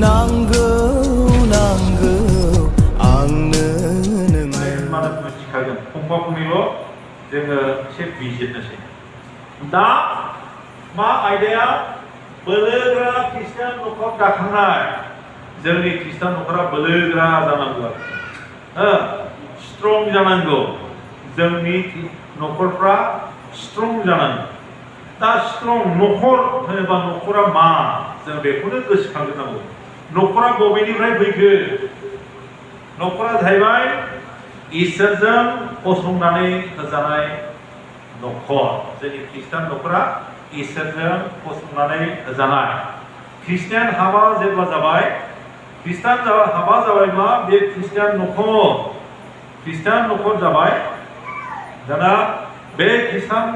नांगौ नांगौ आंनो नोंनो मानो मिथिखागोन फंफा फंनैल' जोङो एसे बिजिरनोसै दा मा आयदाया बोलोग्रा ख्रिस्टियान न'खर दाखांनाय जोंनि ख्रिस्टियान न'खरा बोलोग्रा जानांगौ स्ट्रं जानांगौ जोंनि न'खरफ्रा स्ट्रं जानांगौ दा स्ट्रं न'खर होनोबा न'खरा मा जों बेखौनो गोसोखांग्रोनांगौ न'खरा बबेनिफ्राय फैखो न'खरा जाहैबाय इसोरजों फसंनानै होजानाय न'खर जोंनि ख्रिस्टियान न'खरा इसोरजों फसंनानै होजानाय ख्रिस्टियान हाबा जेब्ला जाबाय ख्रिस्टियान हाबा जाबायब्ला बे ख्रिस्टियान न'खर जाबाय दाना बे ख्रिस्टियान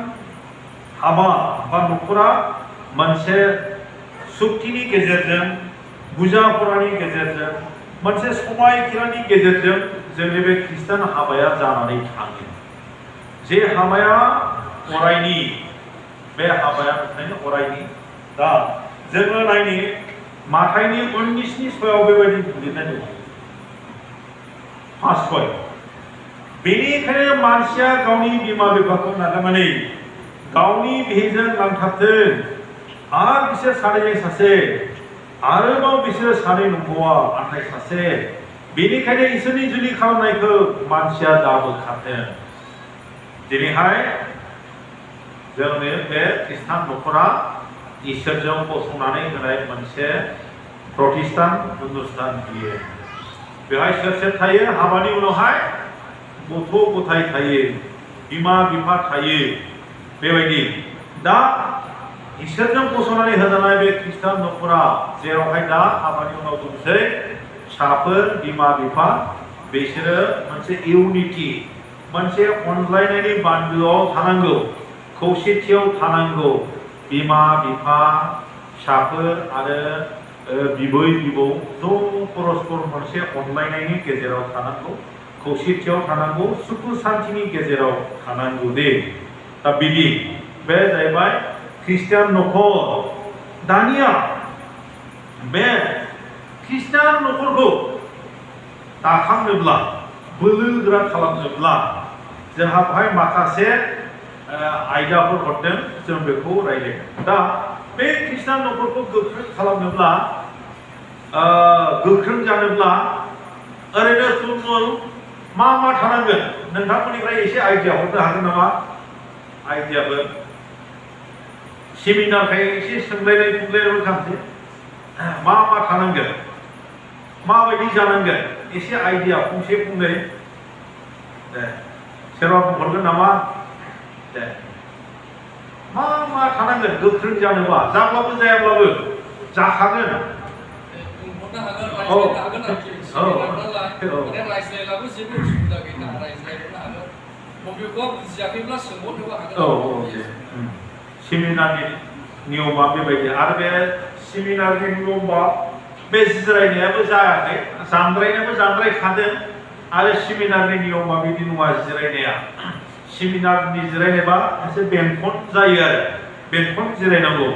हाबा बा न'खरा मोनसे सुक्तिनि गेजेरजों बुजा फरानि गेजेरजों मोनसे समायखिरानि गेजेरजों जोंनि बे ख्रिस्टियान हाबाया जानानै थाङो जे हाबाया अरायनि बे हाबाया ओंखायनो अरायनि दा जोङो नायनि माथाइनि 19नि 6आव बेबायदि लिरनाय दङ 5:6 बेनिखायनो मानसिया गावनि बिमा बिफाखौ नागारनानै गावनि बिहिजों नांथाबथों आरो बिसोर सानैजों सासे आरोबाव बिसोर सानै नंबावा नाथाय सासे बेनिखायनो इसोरनि जुलि खालामनायखौ मानसिया दाबोखाथों दिनैहाय जोंनि बे ख्रिस्टान न'खरा इसोरजों फसंनानै होनाय मोनसे प्रतिष्ठान अनुष्ठान बियो बेहाय सोर थायो हाबानि उनावहाय गथ' गथाय थायो बिमा बिफा थायो बेबायदि दा इसोरजों फसंनानै होजानाय बे ख्रिस्टान न'खरा जेरावहाय दा हाबानि उनाव दंसै फिसाफोर बिमा बिफा बिसोरो मोनसे इउनिटि मोनसे अनज्लायनायनि बान्दोआव थानांगौ खौसेथियाव थानांगौ बिमा बिफा फिसाफोर आरो बिबै बिबौ ज' परस्पर मोनसे अनलायनायनि गेजेराव थानांगौ खौसेथियाव थानांगौ सुखु सान्तिनि गेजेराव थानांगौ दे दा बिदि बे जाहैबाय ख्रिस्टियान न'खर दानिया बे ख्रिस्टियान न'खरखौ दाखांनोब्ला बोलोगोरा खालामनोब्ला जोंहा बेहाय माखासे आयदाफोर हरदों जों बेखौ रायज्लायगोन दा बे ख्रिस्टियान न'खरखौ गोख्रों खालामनोब्ला गोख्रों जानोब्ला ओरैनो थुलमुल मा थानांगोन नोंथांमोननिफ्राय एसे आइडिया हरनो हागोन नामा आइडियाफोर सेमिनारखाय एसे सोंलायनाय खालामसै मा थानांगोन माबायदि जानांगोन एसे आइडिया फंसे फंनै दे सोरबा बुंहरगोन नामा दे मा थानांगोन गोख्रों जानोबा जाब्लाबो जायाब्लाबो जाखागोन सेमिनारनि नियमा बेबायदि आरो बे सेमिनारनि नियमा बे जिरायनायाबो जायाखै जानद्रायखादों आरो सेमिनारनि नियमा बिदि नङा जिरायनाया सेमिनारनि जिरायनायबा एसे बेंखन जायो आरो बेंखन जिरायनांगौ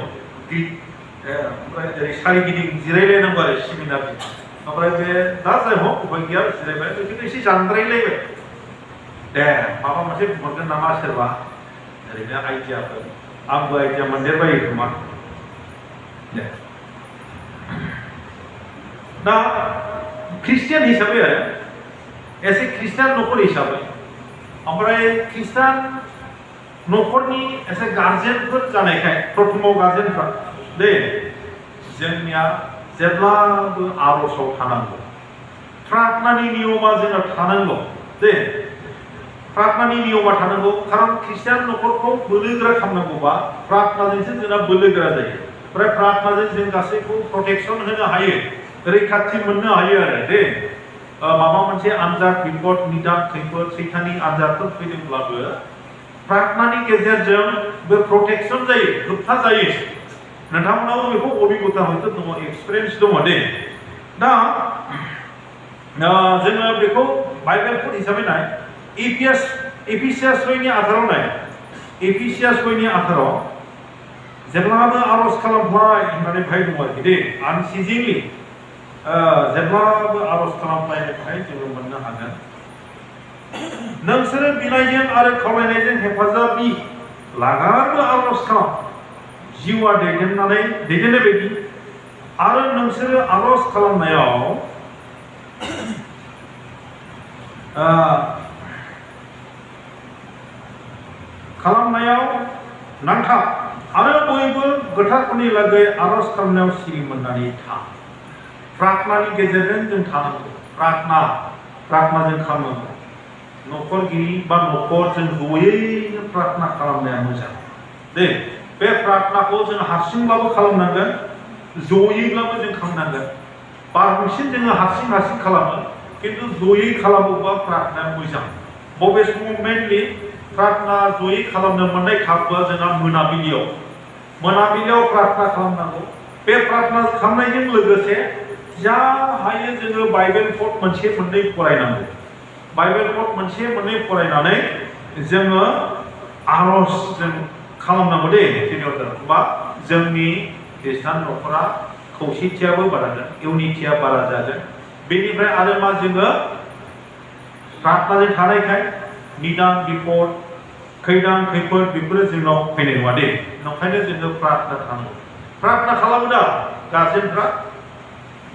ओमफ्राय ओरै सारिगिदिं जिरायलायनांगौ आरो सेमिनारनि ओमफ्राय बे दा जाय हक उपाय गैया जिरायबाय बेखौनो एसे जानद्रायलायबाय दे माबा मोनसे बुंहरगोन नामा सोरबा ओरैनो आइडियाफोर आंबो आइडिया मोनदेरबायो खोमा दे दा ख्रिस्टियान हिसाबै आरो एसे ख्रिस्टियान न'खर हिसाबै ओमफ्राय ख्रिस्टियान न'खरनि एसे गार्जेनफोर जानायखाय प्रथमाव गार्जेनफ्रा दे जोंनिया जेब्लाबो आर'जआव थानांगौ प्रार्थनानि नियमा जोंना थानांगौ दे प्रार्थनानि नियमा थानांगौ खारन ख्रिस्टियान न'खरखौ बोलोगोरा खालामनांगौबा प्रार्थनाजोंसो जोंना बोलोगोरा जायो ओमफ्राय प्रार्थनाजों जों गासैखौ प्रटेक्सन होनो हायो रैखाथि मोननो हायो आरो दे माबा मोनसे आनजाद बिपद निदान खैफोद सैताननि आनजादफोर फैदोंब्लाबो प्रार्थनानि गेजेरजों बे प्रटेक्सन जायो होबथा जायो नोंथांमोनाव बेखौ अभिगता हयथ' दङ एक्सपिरियेन्स दङ दे दा जोङो बेखौ बाइबेलफोर हिसाबै नाय एफिसियास 6:18 नाय एफिसियास 6:18 जेब्लाबो आर'ज खालामबाय होननानै भाइ दङ आरोखि दे आनसिजिंलि जेब्लाबो आरज खालामलायनायखाय जोङो मोननो हागोन नोंसोरो बिनायजों आरो खावलायनायजों हेफाजाबनि लागारबो आरज खालाम जिउआ दैदेननाय बायदि आरो नोंसोरो आरज खालामनायाव नांथाब आरो बयबो गोथारफोरनि लागै आरज खालामनायाव सिरि मोननानै था प्रार्थनानि गेजेरजों जों थानांगौ प्रार्थनाजों खालामनांगौ न'खरगिरि बा न'खरजों जयैनो प्रार्थना खालामनाया मोजां दे बे प्रार्थनाखौ जों हारसिंब्लाबो खालामनांगोन जयैब्लाबो जों खालामनांगोन बांसिन जोङो हारसिं खालामो किन्तु जयै खालामोबा प्रार्थनाया मोजां बबे समाव मेनलि प्रार्थना जयै खालामनो मोननाय खाबुआ जोंहा मोनाबिलियाव प्रार्थना खालामनांगौ बे प्रार्थना खालामनायजों लोगोसे जा हायो जोङो बाइबेल पद मोनसे मोननै फरायनांगौ बाइबेल पद मोनसे मोननै फरायनानै जोङो आरज जों खालामनांगौ दे बा जोंनि खृष्टान न'खरा खौसेथियाबो बारा जागोन इउनिटिया बारा जागोन बेनिफ्राय आरो मा जोङो प्रार्थनाजों थानायखाय निदान बिपद खैदां खैफोद बेफोरो जोंनाव फैनाय नङा दे ओंखायनो जोङो प्रार्थना खालामो दा गार्जेनफ्रा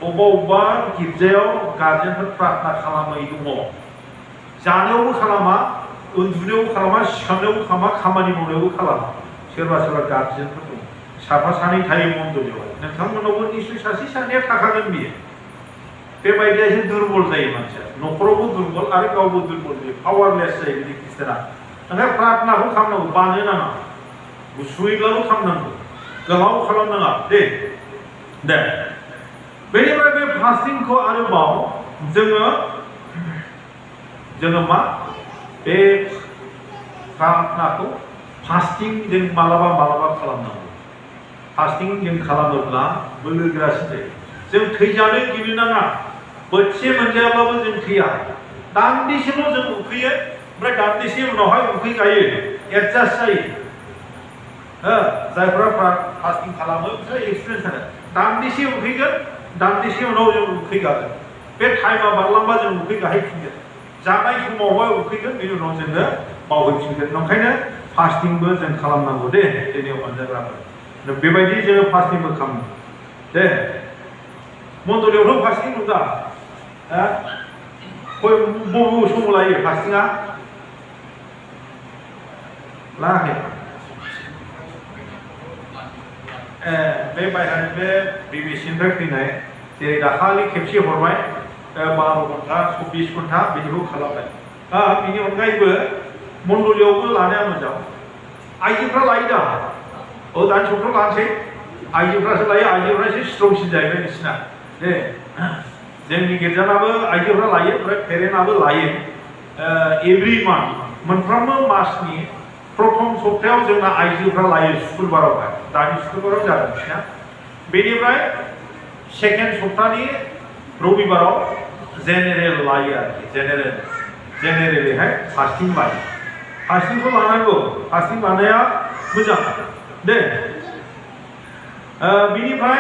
बबेबा गिर्जायाव गार्जेनफोर प्रार्थना खालामै दङ जानायावबो खालामा उन्दुनायावबो खालामा सिखांनायावबो खालामा खामानि मावनायावबो खालामा सोरबा गार्जेनफोर दं साफा सानै थायो मन्दलियाव नोंथांमोनावबो निश्चय सासे सानैया थाखागोन बियो बेबायदियासो दुर्बल जायो मानसिया न'खरावबो दुर्बल आरो गावबो दुर्बल जायो पावारलेस जायो बिदि खृष्टाना ओंखायनो प्रार्थनाखौ खालामनांगौ बानो नाङा गुसुयैब्लाबो खालामनांगौ गोलाव खालामनाङा दे बेनिफ्राय बे फास्टिंखौ आरोबाव जोङो मा बे प्रार्थनाखौ फास्टिं जों मालाबा खालामनांगौ फास्टिं जों खालामोब्ला बोलोगोरासिन जायो जों थैजानो गिनो नाङा बोथिसे मोनजायाब्लाबो जों थैया दान्दिसेल' जों उखैयो ओमफ्राय दान्दिसे उनावहाय उखैगायो एडजास्ट जायो जायफ्रा फास्टिं खालामो बिसोर एक्सपिरियेन्स थागोन दान्दिसे उखैगोन दान्दिसे उनाव जों उखैगागोन बे टाइमा बारलांबा जों उखैगाहैफिनगोन जानाय समावहाय उखैगोन बेनि उनाव जोङो बावहैफिनगोन ओंखायनो फास्टिंबो जों खालामनांगौ दे जोंनि अनजाग्राफोर बेबायदि जोङो फास्टिंबो खालामो दे मन्दलियावथ' फास्टिं दं दा बबे समाव लायो फास्टिंआ लायाखै बे बायह्रानि बे BBC-निफ्राय फैनाय जेरै दाखालि खेबसे हरबाय 12 घन्टा 24 घन्टा बिदिखौ खालामबाय बिनि अनगायैबो मन्दलियावबो लानाया मोजां आइजोफ्रा लायो दा दानि समावथ' लानोसै आइजोफ्रासो लायो आइजोफ्रासो स्ट्रंसिन जाहैबाय बिसिना दे जोंनि गिर्जानाबो आइजोफ्रा लायो ओमफ्राय पेरेन्टआबो लायो एभ्रि मान्थ मोनफ्रोमबो मासनि प्रथम सप्तायाव जोंना आइजोफ्रा लायो सुक्रुबारावहाय दानि सुक्रुबाराव जादों बिसिना बेनिफ्राय सेकेन्ड सप्तानि रबिबाराव जेनेरेल लायो आरोखि जेनेरेलैहाय फास्टिं लायो फास्टिंखौ लानांगौ फास्टिं लानाया मोजां दे बिनिफ्राय